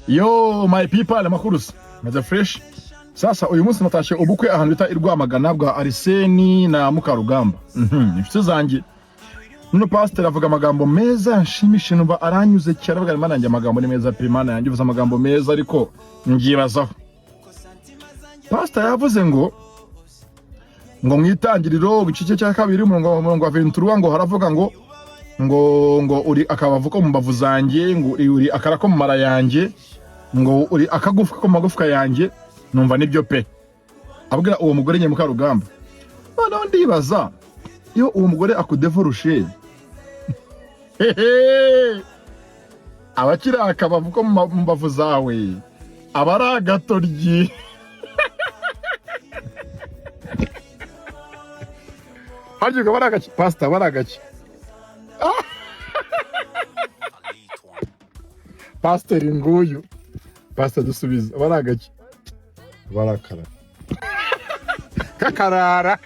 Yo my people, amakuru se meze fresh. Sasa uyu munsi natashye ubukwe ahantu bita i Rwamagana bwa Arsene na Mukarugamba. Inshuti zanjye. None pastor avuga amagambo meza yanshimishe, numva aranyuze cyane, avuga Imana yanjye amagambo ni meza pe, Imana yanjye uvuze amagambo meza, ariko mbyibazaho. Pastor yavuze ngo mu itangiriro igice cya kabiri, umurongo wa 23, ngo haravuga ngo uri akabavu ko mu mbavu zanjye, ngo uri akara ko mu mara yanjye, ngo uri akagufwa ko mu magufwa yanjye. Numva nibyo pe, abwira uwo mugore nyine Mukarugamba. Noneho ndibaza, iyo uwo mugore akudevorushe, hehe, aba akiri akabavu ko mu mbavu zawe, aba ari agatoryi? Harya ubwo aba ari agaki pasita? Aba ari agaki pasiteri? Nguyu pasita, dusubize, aba ari agaki? Aba ari akara kakarara.